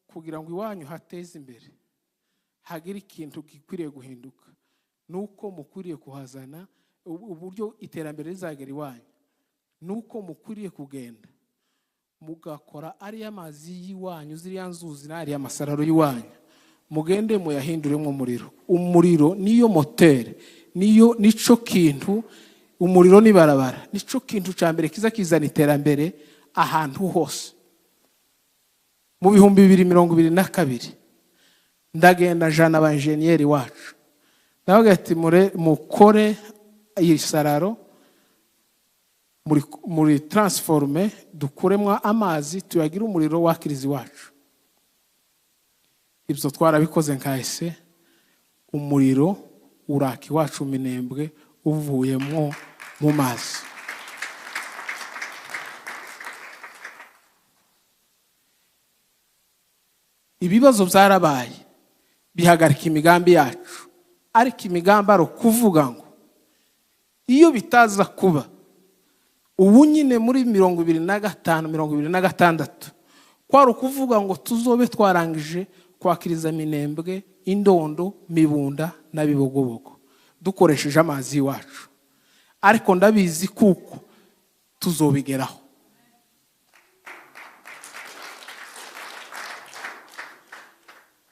Kugira ngo iwanyu hateze imbere, hagire ikintu gikwiriye guhinduka, nuko mukwiriye kuhazana uburyo iterambere rizagera iwanyu, nuko mukwiriye kugenda mugakora ariya mazi y'iwanyu, ziriya nzuzi n'ariya masararo y'iwanyu, mugende muyahinduremo umuriro. Umuriro niyo moteri, niyo nico kintu, umuriro ni barabara, nico kintu ca mbere kiza kizana iterambere ahantu hose. Mu 2022 ndagenda jana aba enjeniyeri wacu, ndavuga ati mukore iyi sararo muri transforme, dukuremo amazi tuyagire umuriro wakirizi wacu. Ibyo twarabikoze nkahise umuriro uraka iwacu Minembwe uvuyemo mu mazi. Ibibazo byarabaye bihagarika imigambi yacu, ariko imigambi ari ukuvuga ngo iyo bitaza kuba ubu nyine muri 25, 26, kwari ukuvuga ngo tuzobe twarangije kwakiriza Minembwe, Indondo, Mibunda na Bibogobogo dukoresheje amazi iwacu. Ariko ndabizi kuko tuzobigeraho.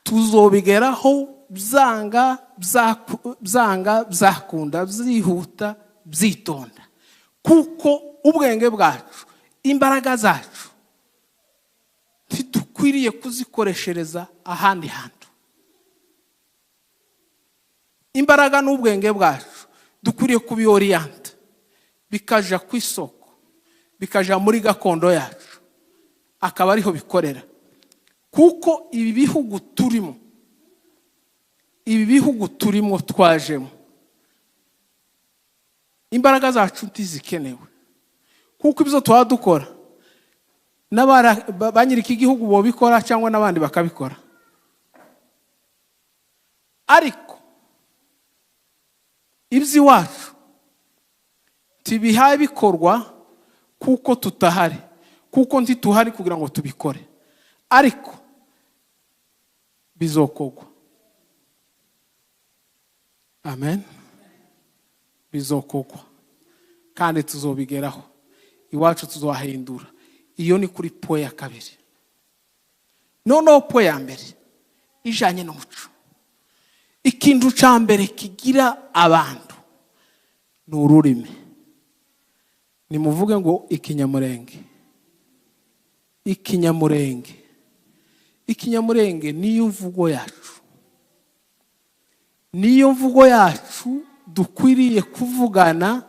Tuzobigeraho byanga byanga byakunda, byihuta byitonda, kuko ubwenge bwacu, imbaraga zacu ntidukwiriye kuzikoreshereza ahandi hantu. Imbaraga n'ubwenge bwacu dukwiriye kubioriyanta, bikaja ku isoko, bikaja muri gakondo yacu, akaba ariho bikorera. Kuko ibi bihugu turimo, ibi bihugu turimo twajemo, imbaraga zacu ntizikenewe, kuko ibyo tuba dukora ba nyiri iki gihugu bobikora cyangwa n'abandi bakabikora. Ariko iby'iwacu tibihaye bikorwa kuko tutahari, kuko ntituhari kugira ngo tubikore, ariko bizokogwa. Amen. Bizokogwa kandi tuzobigeraho, iwacu tuzohindura. Iyo ni kuri po ya kabiri. Noneho po ya mbere ijanye n'umuco. Ikintu ca mbere kigira abantu ni ururimi. Nimuvuge ngo ikinyamurenge. Ikinyamurenge. Ikinyamurenge niyo mvugo yacu. Niyo mvugo yacu dukwiriye kuvugana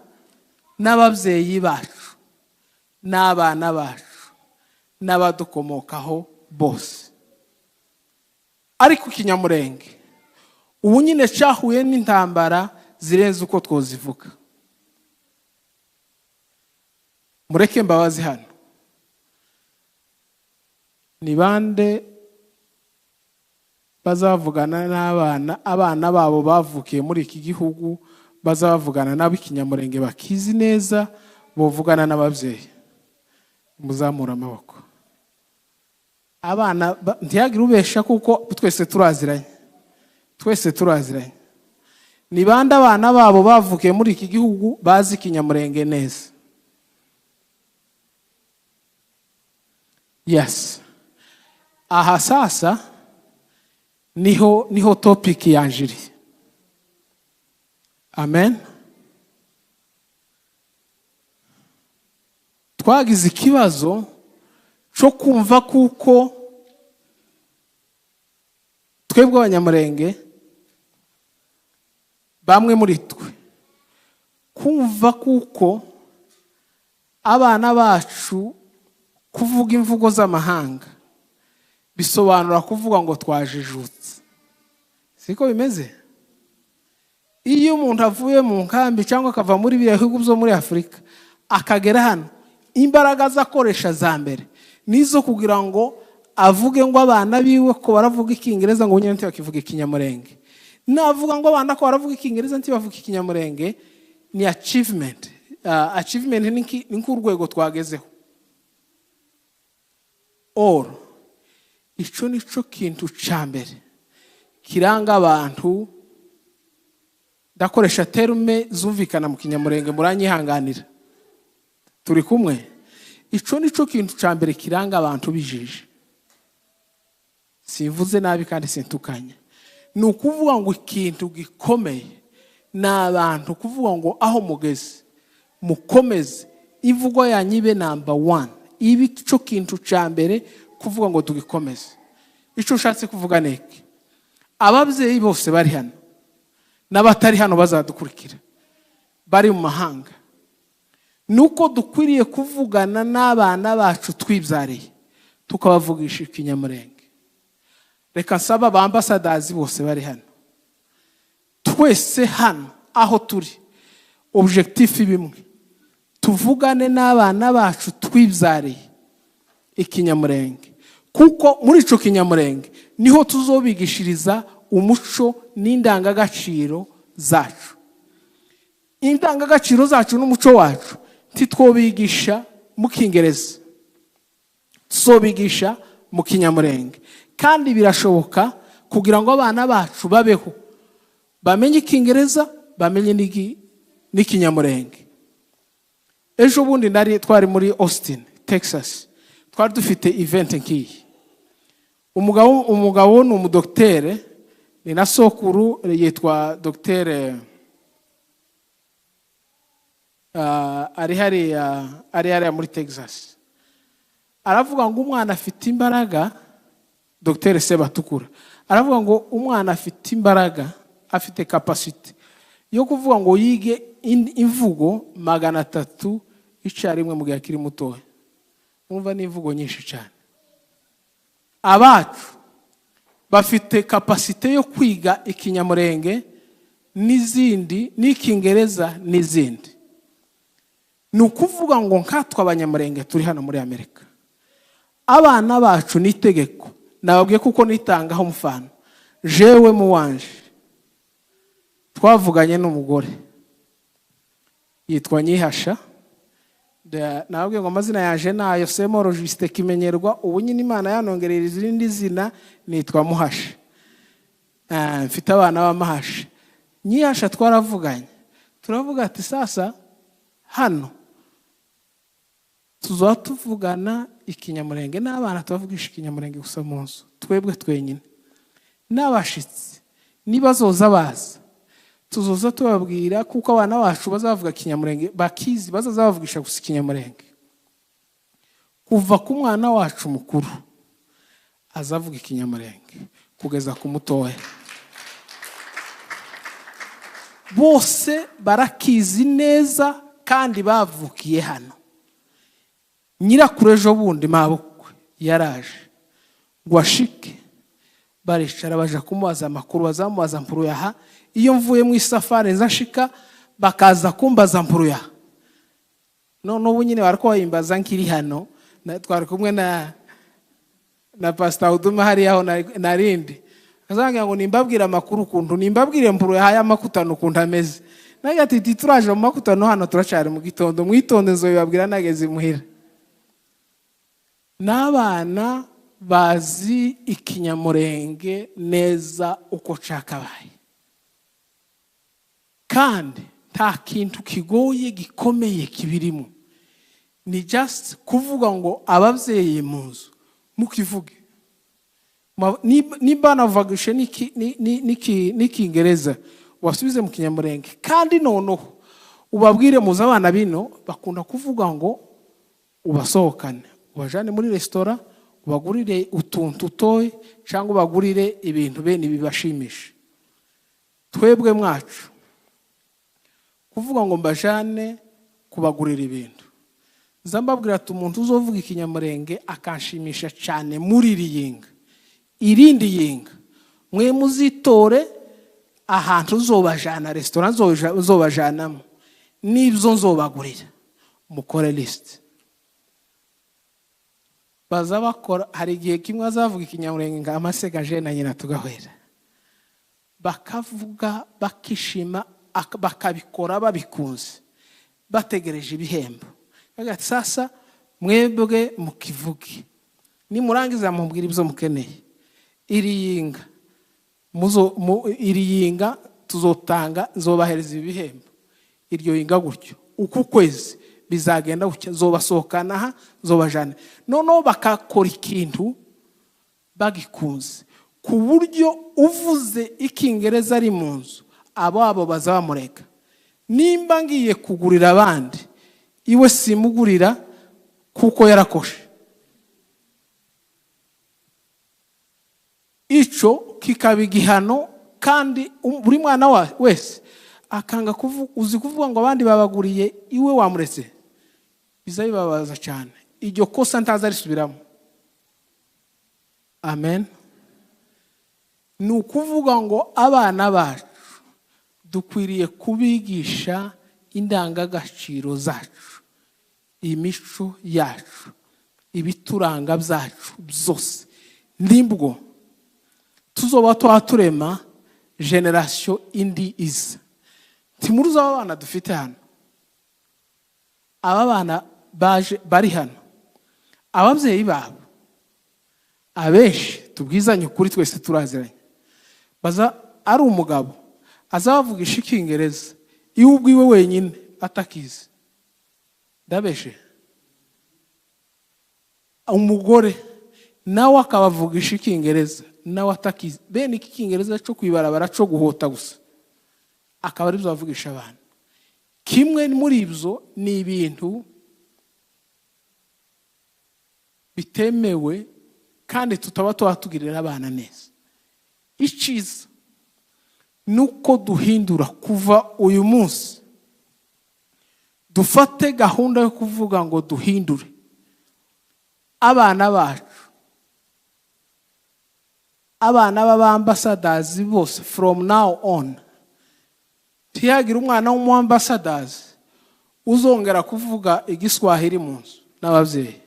n'ababyeyi bacu, n'abana bacu, n'abadukomokaho bose. Ariko ikinyamurenge ubu nyine cyahuye n'intambara zirenze uko twozivuga. Mureke mbabazi hano, ni bande bazavugana n'abana, abana babo bavukiye muri iki gihugu bazavugana n'ab'ikinyamurenge bakizi neza, bovugana n'ababyeyi? Muzamura amaboko. Abana ntiyagire ubesha, kuko twese turaziranye, twese turaziranye. Ni bande abana babo bavukiye muri iki gihugu bazi ikinyamurenge neza? Yes. Aha sasa niho topic yanjiri. Amen. Twagize ikibazo cyo kumva kuko twebwe abanyamurenge bamwe muri twe kumva kuko abana bacu kuvuga imvugo z'amahanga bisobanura kuvuga ngo twajijutse. Siko bimeze? Iyo umuntu avuye mu nkambi cyangwa akava muri biriya bihugu byo muri Afurika akagera hano, imbaraga zakoresha za mbere nizo kugira ngo avuge ngo abana biwe ko baravuga ikingereza ngo nyine ntibakivuga ikinyamurenge. Navuga ngo abana ko baravuga ikingereza ntibavuga ikinyamurenge, ni achievement. Achievement ni nk'urwego twagezeho. Or Ico nico kintu ca mbere kiranga abantu. Ndakoresha terme zumvikana mu Kinyamurenge, muranyihanganira, turi kumwe. Ico nico kintu ca mbere kiranga abantu bijije. Simvuze nabi kandi sintukanye. Ni ukuvuga ngo ikintu gikomeye ni abantu kuvuga ngo aho mugeze mukomeze imvugo yanyu ibe number one, ibe ico kintu ca mbere kuvuga ngo tugikomeze. Ico ushatse kuvuga ni iki? Ababyeyi bose bari hano n'abatari hano bazadukurikira bari mu mahanga, nuko dukwiriye kuvugana n'abana bacu twibyariye, tukabavugisha Ikinyamurenge. Reka nsaba ba ambassadors bose bari hano, twese hano aho turi, objectif bimwe, tuvugane n'abana bacu twibyariye Ikinyamurenge, kuko muri ico Kinyamurenge niho tuzobigishiriza umuco n'indangagaciro zacu. Indangagaciro zacu n'umuco wacu ntitwobigisha mu Kingereza, tuzobigisha mu Kinyamurenge. Kandi birashoboka kugira ngo abana bacu babeho bamenye Ikingereza, bamenye n'Ikinyamurenge. Ejo bundi nari twari muri Austin, Texas, twari dufite event nk'iyi. Umugabo ni umudokitere, ni na sokuru, yitwa Dokitere, ari hariya muri Texas. Aravuga ngo umwana afite imbaraga. Dr Sebatukura aravuga ngo umwana afite imbaraga, afite capacité yo kuvuga ngo yige imvugo 300 icyarimwe mu gihe akiri mutoya. Mwumva ni imvugo nyinshi cyane. Abacu bafite capacité yo kwiga Ikinyamurenge n'izindi, n'Ikingereza n'izindi. Ni ukuvuga ngo nkatwe Abanyamurenge turi hano muri Amerika, abana bacu ni itegeko. Nababwiye kuko nitangaho umufano. Jewe mu wanje twavuganye n'umugore yitwa Nyihasha. Nababwiye ngo amazina yaje nayo Semoro Justin Kimenyerwa. Ubu nyine Imana yanongerera irindi zina, nitwa Muhasha. Mfite abana b'amahasha. Nyihasha twaravuganye, turavuga ati sasa hano tuzaba tuvugana Ikinyamurenge n'abana, tubavugisha Ikinyamurenge gusa mu nzu, twebwe twenyine. N'abashitsi nibazoza baza, tuzoza tubabwira, kuko abana bacu bazavuga Ikinyamurenge bakizi, bazaza bavugisha gusa Ikinyamurenge. Kuva ku mwana wacu mukuru azavuga Ikinyamurenge kugeza ku mutoya, bose barakizi neza kandi bavukiye hano. Nyirakuru ejo bundi mabukwe yaraje ngo ashike, baricara baja kumubaza amakuru, bazamubaza mpuruyaha. Iyo mvuye mu isafari nzashika bakaza kumbaza mpuruyaha. None ubu nyine bariko bayimbaza nkiri hano. Twari kumwe na Pastor Huduma hariya aho narindi, azangira ngo nimbabwire amakuru ukuntu, nimbabwire mpuruyaha y'amakutano ukuntu ameze. Nange ati turaje mu makutano hano, turacari mu gitondo, mwitonde, nzobibabwira nageze imuhira. N'abana bazi Ikinyamurenge neza uko cakabaye, kandi nta kintu kigoye gikomeye kibirimo. Ni just kuvuga ngo ababyeyi mu nzu mukivuge. Nimba navugishe n'Ikingereza, wasubize mu Kinyamurenge. Kandi noneho ubabwire, muzi abana bino bakunda kuvuga ngo ubasohokane, ubajane muri resitora, ubagurire utuntu utoye cyangwa ubagurire ibintu bene bibashimisha. Twebwe mwacu kuvuga ngo mbajane kubagurira ibintu, nza mbabwira ati umuntu uzovuga Ikinyamurenge akanshimisha cyane muri iri yinga, irindi yinga, mwe muzitore ahantu uzobajana, resitora uzobajanamo n'ibyo nzobagurira, mukore liste. Baza bakora. Hari igihe kimwe azavuga Ikinyamurenge ngo amasega je na nyina tugahwera, bakavuga bakishima, bakabikora babikunze, bategereje ibihembo. Bagira ati sasa mwebwe mukivuge. Nimurangiza mumbwira ibyo mukeneye. Iri yinga iri yinga tuzotanga, nzobahereza ibihembo. Iryo yinga gutyo uku kwezi bizagenda gutya, nzobasohokana aha, nzobajana. Noneho bakakora ikintu bagikunze, ku buryo uvuze ikingereza ari mu nzu ababo baza bamureka. Nimba ngiye kugurira abandi, iwe simugurira kuko yarakoshe. Ico kikaba igihano, kandi buri mwana wese akanga uzi kuvuga ngo abandi babaguriye, iwe wamuretse, biza bibabaza cyane. Iryo kosa ntaza risubiramo. Amen. Ni ukuvuga ngo abana bacu dukwiriye kubigisha indangagaciro zacu, imico yacu, ibituranga byacu byose. Nibwo tuzoba twaturema generation indi iza. Ntimuruzi aba bana dufite hano, aba bana baje bari hano, ababyeyi babo abenshi tubwizanye ukuri twese turaziranye, baza ari umugabo azavugisha ikingereza iwe ubwiwe wenyine atakizi. Ndabeshe. Umugore nawe akabavugisha ikingereza nawe atakizi, bene iki kingereza cyo kwibarabara cyo guhota gusa, akaba ari byo bavugisha abantu. Kimwe muri ibyo ni ibintu bitemewe kandi tutaba twatugirira abana neza. Icyiza nuko duhindura kuva uyu munsi, dufate gahunda yo kuvuga ngo duhindure abana bacu, abana b'abambasadazi bose from now on. Ntiyagira umwana w'umuambasadazi uzongera kuvuga igiswahili mu nzu n'ababyeyi.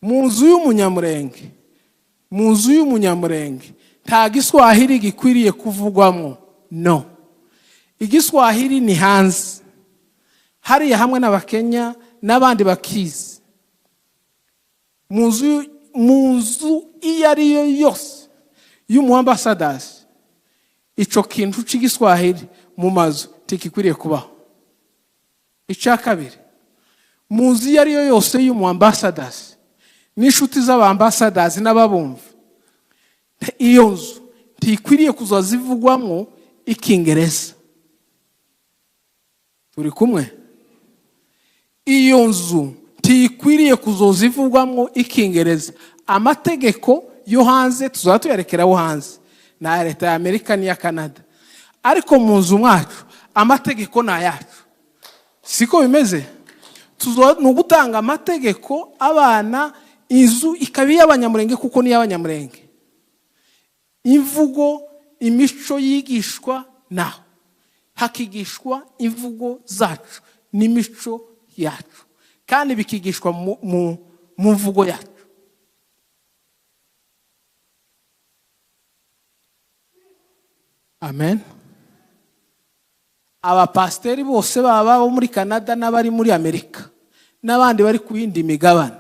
Mu nzu y'umunyamurenge, mu nzu y'umunyamurenge nta giswahili gikwiriye kuvugwamo. No, igiswahili ni hanze hariya hamwe n'abakenya n'abandi bakizi. Mu nzu iyo ari yo yose y'umuambasadazi ico kintu c'igiswahili mu mazu tikikwiriye kubaho. Icya kabiri, mu nzu iyo ari yo yose y'umuambasadazi n'inshuti z'abambasadazi n'ababumva, iyo nzu ntikwiriye kuzazivugwamo ikingereza. Turi kumwe? Iyo nzu ntikwiriye kuzozivugwamo ikingereza. Amategeko yo hanze tuzaba tuyarekeraho hanze, na leta ya Amerika n'iya Canada, ariko mu nzu mwacu amategeko ni ayacu. Siko bimeze? Ni ugutanga amategeko abana, inzu ikaba iy'abanyamurenge kuko ni iy'abanyamurenge. Imvugo, imico yigishwa naho, hakigishwa imvugo zacu n'imico yacu, kandi bikigishwa mu mvugo yacu. Amen. Abapasiteri bose baba bo muri Canada n'abari muri Amerika n'abandi bari ku yindi migabane,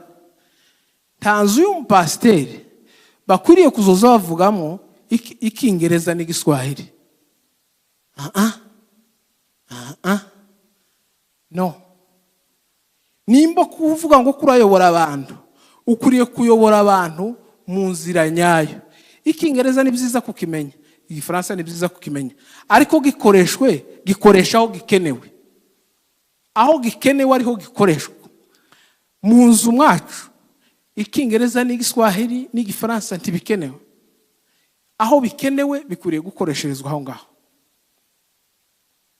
nta nzu y'umupasiteri bakwiriye kuzoza bavugamo ikingereza n'igiswahili. No. Nimba kuvuga ngo kurayobora abantu, ukwiriye kuyobora abantu mu nzira nyayo. Ikingereza ni byiza kukimenya, igifaransa ni byiza kukimenya, ariko gikoreshwe, gikoresha aho gikenewe. Aho gikenewe ariho gikoreshwa. Mu nzu mwacu ikingereza n'igiswahili n'igifaransa ntibikenewe. Aho bikenewe bikwiriye gukoresherezwa aho ngaho.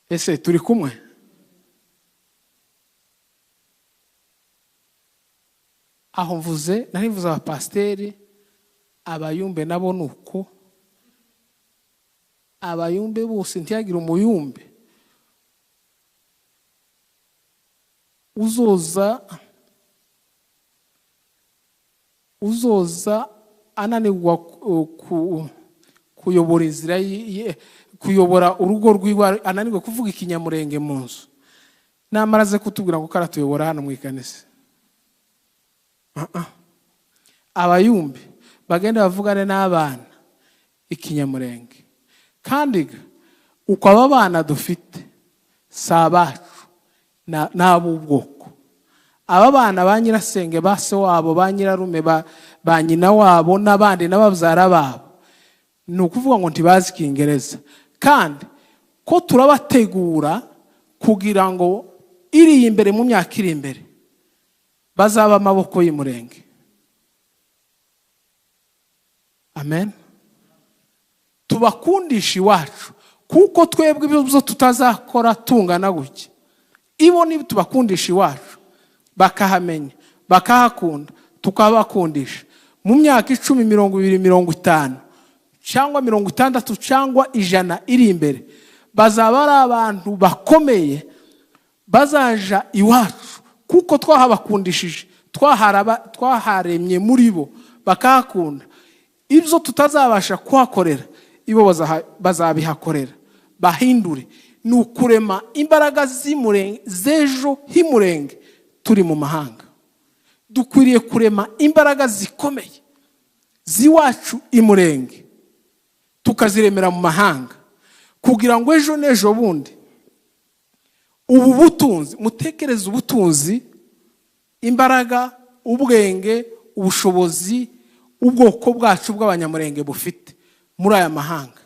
Ese turi kumwe? Aho mvuze, nari mvuze abapasiteri, abayumbe nabo nuko. Abayumbe bose ntiyagira umuyumbe uzoza ananirwa kuyobora inzira, kuyobora urugo rwiwe, ananirwa kuvuga ikinyamurenge mu nzu. Namara aze kutubwira ngo karatuyobora hano mu ikanisa. Abayumbi bagenda bavugane n'abana ikinyamurenge. Kandi uko aba bana dufite si abacu, ni ab'ubwoko. Aba bana ba nyirasenge, ba se wabo, ba nyirarume, ba nyina wabo n'abandi n'ababyara babo, ni ukuvuga ngo ntibazi ikingereza. Kandi ko turabategura kugira ngo iri imbere mu myaka iri imbere bazaba amaboko y'umurenge. Amen. Tubakundisha iwacu, kuko twebwe ibyo tutazakora tungana gutya. Ibo ni tubakundisha iwacu bakahamenya, bakahakunda, tukabakundisha mu myaka 10, 20, 50 cyangwa 60 cyangwa 100 iri imbere, bazaba ari abantu bakomeye bazaja iwacu, kuko twahabakundishije, twaharemye muri bo bakahakunda. Ibyo tutazabasha kuhakorera ibo bazabihakorera, bahindure. Ni ukurema imbaraga z'ejo h'imurenge turi mu mahanga. Dukwiriye kurema imbaraga zikomeye z'iwacu imurenge, tukaziremera mu mahanga, kugira ngo ejo n'ejo bundi ubu butunzi, mutekereze ubutunzi, imbaraga, ubwenge, ubushobozi ubwoko bwacu bw'abanyamurenge bufite muri aya mahanga.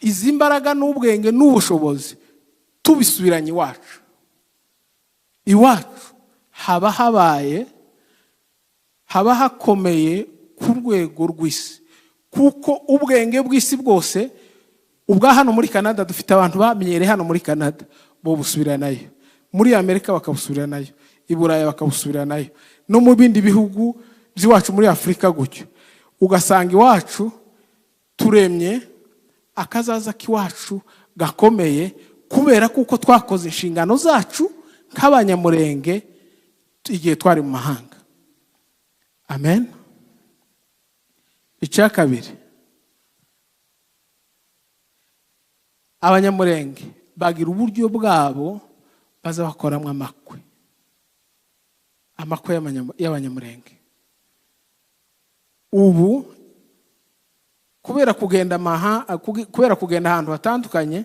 Izi mbaraga n'ubwenge n'ubushobozi tubisubiranye iwacu, iwacu haba habaye, haba hakomeye ku rwego rw'isi, kuko ubwenge bw'isi bwose ubwa hano muri Canada dufite abantu bamenyereye hano muri Canada bo busubiranayo, muri Amerika bakabusubiranayo, i Burayi bakabusubiranayo, no mu bindi bihugu by'iwacu muri Afurika gutyo. Ugasanga iwacu turemye akazaza k'iwacu gakomeye, kubera kuko twakoze inshingano zacu nk'abanyamurenge igihe twari mu mahanga. Amen. Icya kabiri, abanyamurenge bagira uburyo bwabo baza bakoramo amakwe, amakwe y'abanyamurenge. Ubu kubera kugenda kubera kugenda ahantu hatandukanye,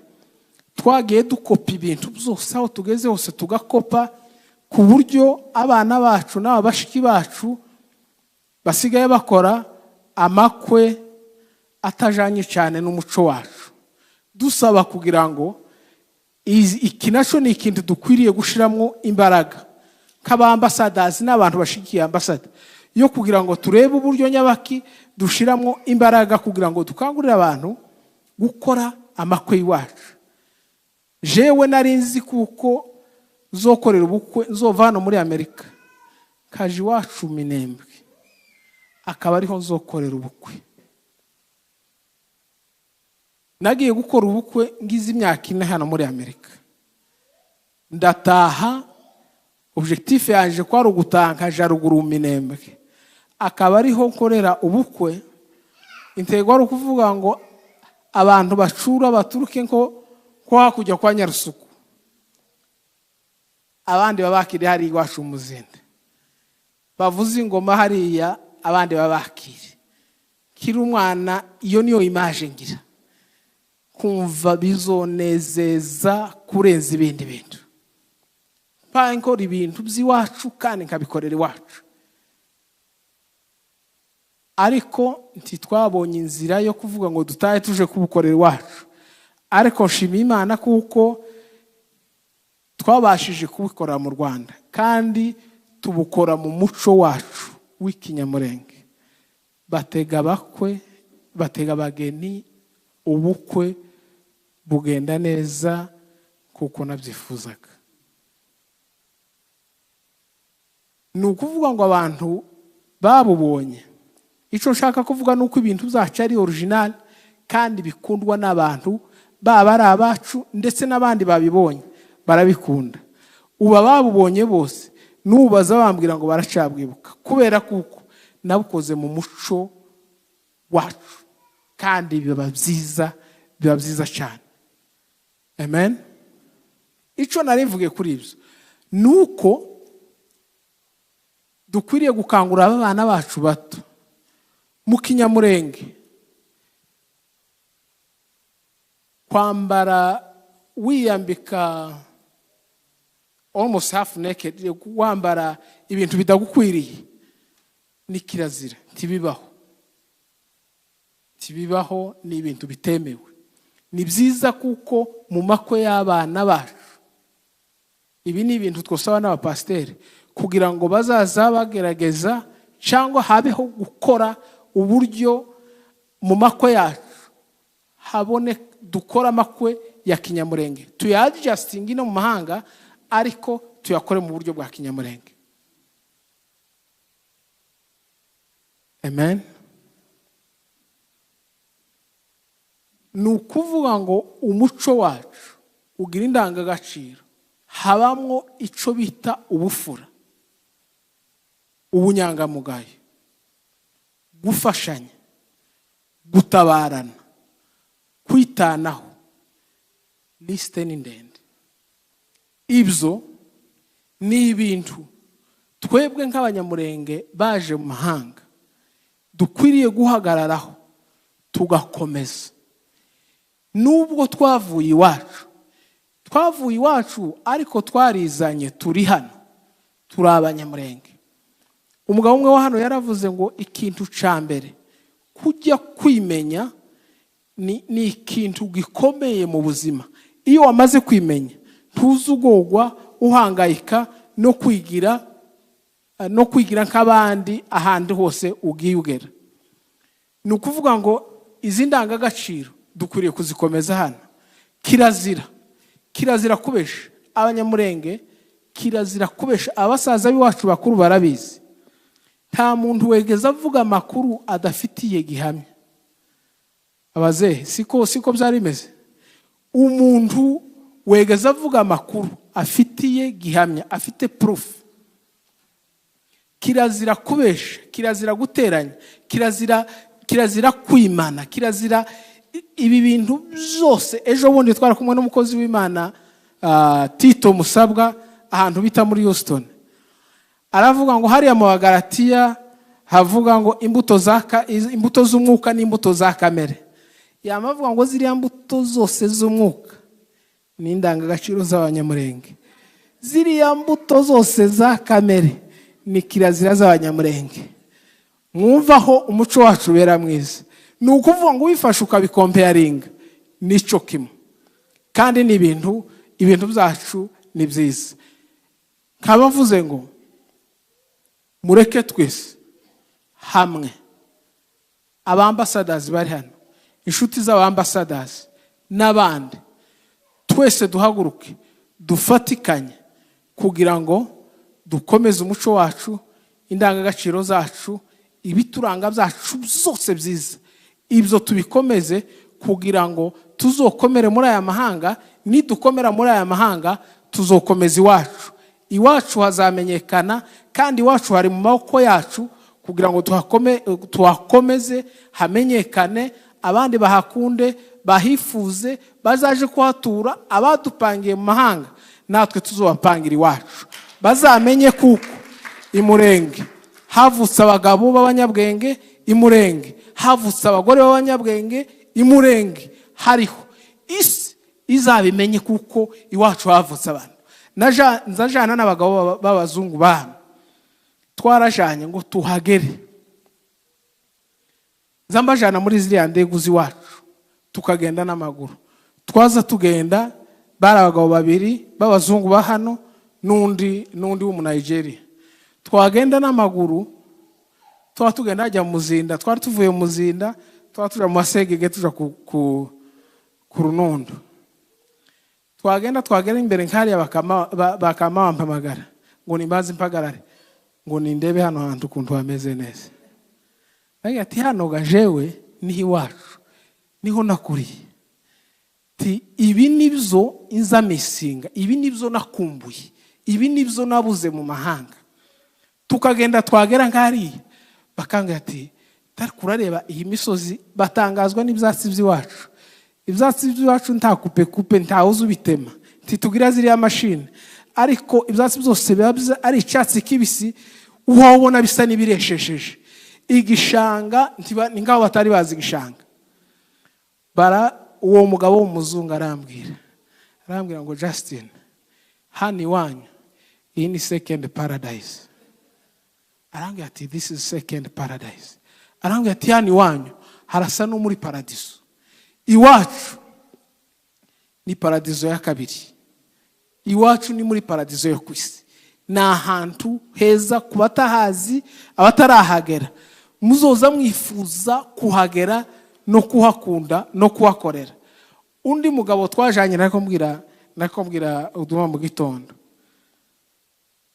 twagiye dukopa ibintu byose aho tugeze hose tugakopa, ku buryo abana bacu n'aba bashiki bacu basigaye bakora amakwe atajanye cyane n'umuco wacu. Dusaba kugira ngo iki naco ni ikintu dukwiriye gushiramo imbaraga nk'abambasadazi n'abantu bashigikiye ambasada, yo kugira ngo turebe uburyo nyabaki dushiramo imbaraga kugira ngo dukangurire abantu gukora amakwe iwacu. Jewe nari nzi kuko nzokorera ubukwe, nzova hano muri Amerika kaje iwacu Minembwe, akaba ariho nzokorera ubukwe. Nagiye gukora ubukwe ngize imyaka 4 hano muri Amerika, ndataha. Objectif yanje kwari ugutaha nkaja ruguru Minembwe, akaba ariho nkorera ubukwe. Intego ari ukuvuga ngo abantu bacura baturuke nko hakurya kwa Nyarusuku, abandi babakire hari iwacu Muzinde, bavuze ingoma hariya abandi babakire. Kiri umwana, iyo niyo image ngira, kumva bizonezeza kurenza ibindi bintu. Nkora ibintu by'iwacu kandi nkabikorera iwacu. Ariko ntitwabonye inzira yo kuvuga ngo dutahe tuje kubukorera iwacu. Ariko nshima Imana kuko twabashije kubikora mu Rwanda, kandi tubukora mu muco wacu w'ikinyamurenge. Batega abakwe, batega abageni, ubukwe bugenda neza kuko nabyifuzaga. Ni ukuvuga ngo abantu babubonye. Icyo nshaka kuvuga ni uko ibintu byacu ari original kandi bikundwa n'abantu, baba ari abacu ndetse n'abandi babibonye barabikunda. Uba babubonye bose nubaza bambwira ngo baracabwibuka, kubera kuko nabukoze mu muco wacu, kandi biba byiza, biba byiza cyane. Amen. Icyo nari mvuge kuri ibyo ni uko dukwiriye gukangurira abana bacu bato mu Kinyamurenge kwambara wiyambika almost half naked, wambara ibintu bidagukwiriye ni kirazira, ntibibaho, ntibibaho, ni ibintu bitemewe. Ni byiza kuko mu makwe y'abana bacu ibi ni ibintu twosaba n'abapasiteri kugira ngo bazaza bagerageza cyangwa habeho gukora uburyo mu makwe yacu habone dukora amakwe ya Kinyamurenge, tuyadjustinge no mu mahanga ariko tuyakore mu buryo bwa Kinyamurenge. Amen. Ni ukuvuga ngo umuco wacu ugira indangagaciro, habamwo ico bita ubufura, ubunyangamugayo, gufashanya, gutabarana, kwitanaho. Liste ni ndende. Ibyo ni ibintu twebwe nk'abanyamurenge baje mu mahanga dukwiriye guhagararaho tugakomeza. Nubwo twavuye iwacu, twavuye iwacu ariko twarizanye, turi hano, turi abanyamurenge. Umugabo umwe wa hano yaravuze ngo ikintu ca mbere kujya kwimenya ni ikintu gikomeye mu buzima. Iyo wamaze kwimenya ntuzugogwa uhangayika no kwigira nk'abandi ahandi hose ugiye ugera. Ni ukuvuga ngo izi ndangagaciro dukwiriye kuzikomeza hano. Kirazira, kirazira kubesha abanyamurenge, kirazira kubesha abasaza b'iwacu bakuru barabizi. Nta muntu wegeza avuga amakuru adafitiye gihamya. Abazehe siko byari bimeze. Umuntu wegeza avuga amakuru afitiye gihamya, afite proof. Kirazira kubesha, kirazira guteranya, kirazira kwimana, kirazira ibi bintu byose. Ejo bundi twari kumwe n'umukozi w'Imana Tito Musabwa ahantu bita muri Houston. Aravuga ngo hariya mu Bagalatiya havuga ngo imbuto z'umwuka n'imbuto za kamere. Yamavuga ngo ziriya mbuto zose z'umwuka ni indangagaciro z'abanyamurenge, ziriya mbuto zose za kamere ni kirazira z'abanyamurenge. Mwumva aho umuco wacu ubera mwiza. Ni ukuvuga ngo wifashe ukabikompeyaringa nico kimwe, kandi ni ibintu byacu ni byiza. Nkaba mvuze ngo mureke twese hamwe, abambasadazi bari hano, inshuti z'abambasadazi n'abandi, twese duhaguruke dufatikanye kugira ngo dukomeze umuco wacu, indangagaciro zacu, ibituranga byacu byose byiza. Ibyo tubikomeze kugira ngo tuzokomere muri aya mahanga. Nidukomera muri aya mahanga tuzokomeza iwacu. Iwacu hazamenyekana, kandi iwacu hari mu maboko yacu kugira ngo tuhakomeze hamenyekane, abandi bahakunde, bahifuze, bazaje kuhatura. Abadupangiye mu mahanga natwe tuzobapangira iwacu, bazamenye kuko Imurenge havutse abagabo b'abanyabwenge, Imurenge havutse abagore b'abanyabwenge, Imurenge hariho isi izabimenye kuko iwacu havutse abantu. Nzajana n'abagabo b'abazungu bana, twarajanye ngo tuhagere, zambajana muri ziriya ndegu z'iwacu, tukagenda n'amaguru. Twaza tugenda, bari abagabo babiri b'abazungu ba hano n'undi w'umu Nigeria. Twagenda n'amaguru, twa tugenda hajya mu Muzinda, twari tuvuye mu Muzinda, twa tuja mu Masegege, tuja ku Runondo. Twagenda twagera imbere nkariya bakama bampamagara ngo nimbaze impagarare, ngo nindebe hano hantu ukuntu hameze neza. Nagira ati hano gajewe niho iwacu, niho nakuriye. Ti ibi nibyo inzamisinga, ibi nibyo nakumbuye, ibi nibyo nabuze mu mahanga. Tukagenda twagera nkariya bakanga ati kurareba iyi misozi, batangazwa n'ibyatsi by'iwacu. Ibyatsi by'iwacu nta kupe kupe, nta uzi ubitema, Ntitugira ziriya mashini, ariko ibyatsi byose biba ari icyatsi kibisi, wabona bisa n'ibireshesheje. Igishanga ni nk'aho batari bazi igishanga. Bara uwo mugabo w'umuzungu arambwira ngo: "Justin, hano iwanyu iyi ni second paradise." Arambwira ati: "This is second paradise." Arambwira ati: "Hano iwanyu harasa no muri paradiso. Iwacu ni paradizo ya kabiri, iwacu ni muri paradizo yo ku isi." Ni ahantu heza ku batahazi, abatarahagera. Muzoza mwifuza kuhagera no kuhakunda no kuhakorera. Undi mugabo twajanye, nako mbwira uduma mu gitondo,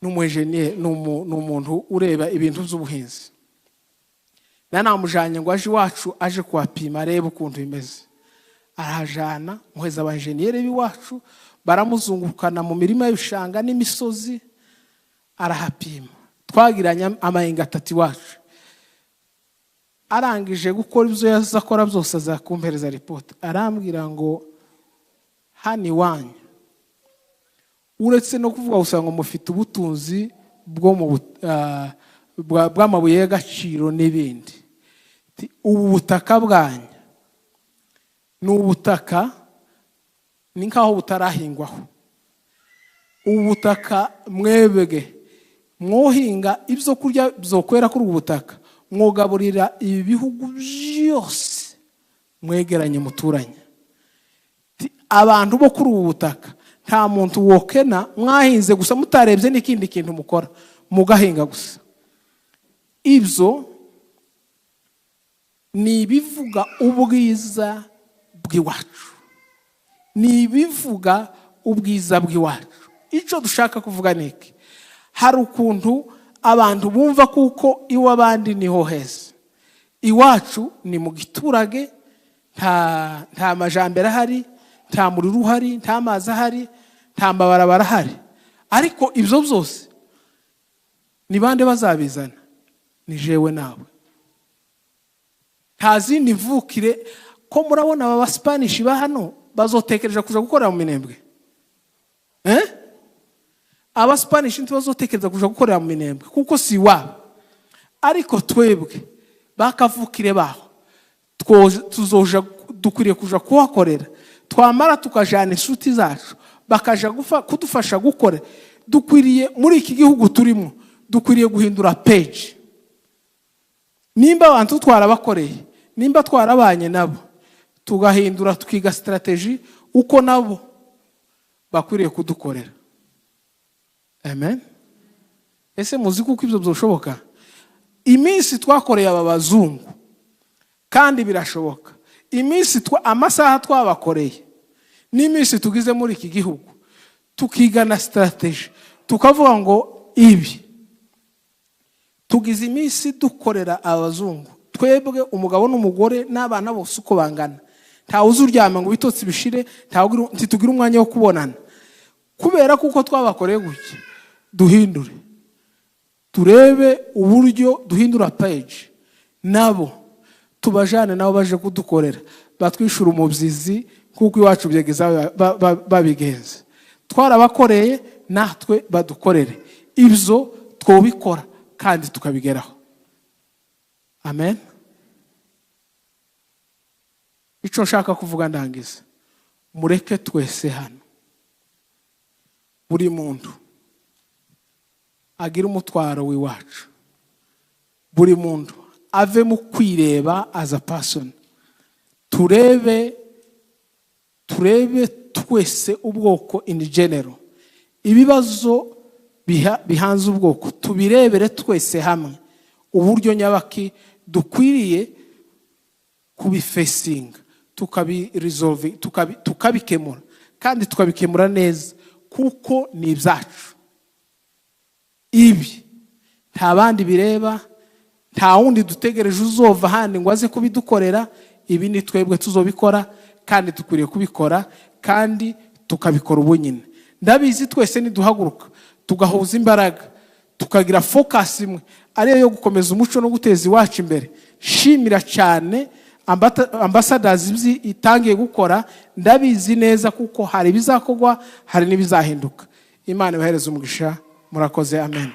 ni umu engineer, ni umuntu ureba ibintu by'ubuhinzi. Namujanye ngo aje iwacu, aje kuhapima, arebe ukuntu bimeze. Arahajana, muheza abajeniyeri b'iwacu, baramuzungukana mu mirima y'ibishanga n'imisozi, arahapima. Twagiranye amayenga 3 iwacu. Arangije gukora ibyo yaza akora byose, aza kumpereza ripoti. Arambwira ngo: "Hano iwanyu, uretse no kuvuga gusa ngo mufite ubutunzi bwo mu bw'amabuye y'agaciro n'ibindi, ubu butaka bwanyu ni ubutaka ni nk'aho butarahingwaho. Ubu butaka mwebwe mwohinga ibyo kurya byokwera kuri ubu butaka, mwogaburira ibi bihugu byose mwegeranye muturanye. Abantu bo kuri ubu butaka nta muntu wokena mwahinze gusa, mutarebye n'ikindi kintu mukora, mugahinga gusa." Ibyo ni ibivuga ubwiza bw'iwacu, ni ibivuga ubwiza bw'iwacu. Icyo dushaka kuvuga ni iki: hari ukuntu abantu bumva kuko iw'abandi niho heza. Iwacu ni mu giturage, nta majambere ahari, nta muriro uhari, nta mazi ahari, nta mabarabara ahari. Ariko ibyo byose ni bande bazabizana? Ni jewe nawe, nta zindi mvukire. Ko murabona aba Basipanishi ba hano bazotekereza kuja gukorera mu Minembwe? Eh? Abasipanishi ntibazotekereza kuja gukorera mu Minembwe kuko si iwabo. Ariko twebwe bakavukire baho tuzoja, dukwiriye kuja kuhakorera. Twamara tukajana inshuti zacu, bakaja kudufasha gukora. Dukwiriye muri iki gihugu turimo, dukwiriye guhindura page. Nimba abantu twarabakoreye, nimba twarabanye nabo, tugahindura, tukiga strategy uko nabo bakwiriye kudukorera. Amen. Ese muzi kuko ibyo byoshoboka? Iminsi twakoreye aba bazungu, kandi birashoboka, iminsi amasaha twabakoreye n'iminsi tugize muri iki gihugu, tukigana strategy, tukavuga ngo ibi tugize iminsi dukorera abazungu, twebwe umugabo n'umugore n'abana bose uko bangana, ntawe uzi uryama ngo ibitotsi bishire, ntitugire umwanya wo kubonana kubera kuko twabakoreye gutya. Duhindure, turebe uburyo duhindura page, nabo tubajane, nabo baje kudukorera, batwishyura umubyizi kuko iwacu byegeza babigenza. Twarabakoreye, natwe badukorere. Ibyo twobikora kandi tukabigeraho. Amen. Icyo nshaka kuvuga ndangiza: mureke twese hano, buri muntu agira umutwaro w'iwacu, buri muntu ave mu kwireba as a person. Turebe twese ubwoko in general, ibibazo bihanze ubwoko, tubirebere twese hamwe uburyo nyabaki dukwiriye kubifacinga, tukabiresolve, tukabikemura kandi tukabikemura neza, kuko ni ibyacu. Ibi nta bandi bireba, nta wundi dutegereje uzova ahandi ngo aze kubidukorera. Ibi ni twebwe tuzobikora, kandi dukwiriye kubikora kandi tukabikora ubu nyine. Ndabizi twese niduhaguruka, tugahuza imbaraga, tukagira focus imwe, ariyo yo gukomeza umuco no guteza iwacu imbere. Shimira cyane Ambassadors itangiye gukora. Ndabizi neza kuko hari ibizakorwa, hari n'ibizahinduka. Imana ibahereze umugisha. Murakoze. Amen.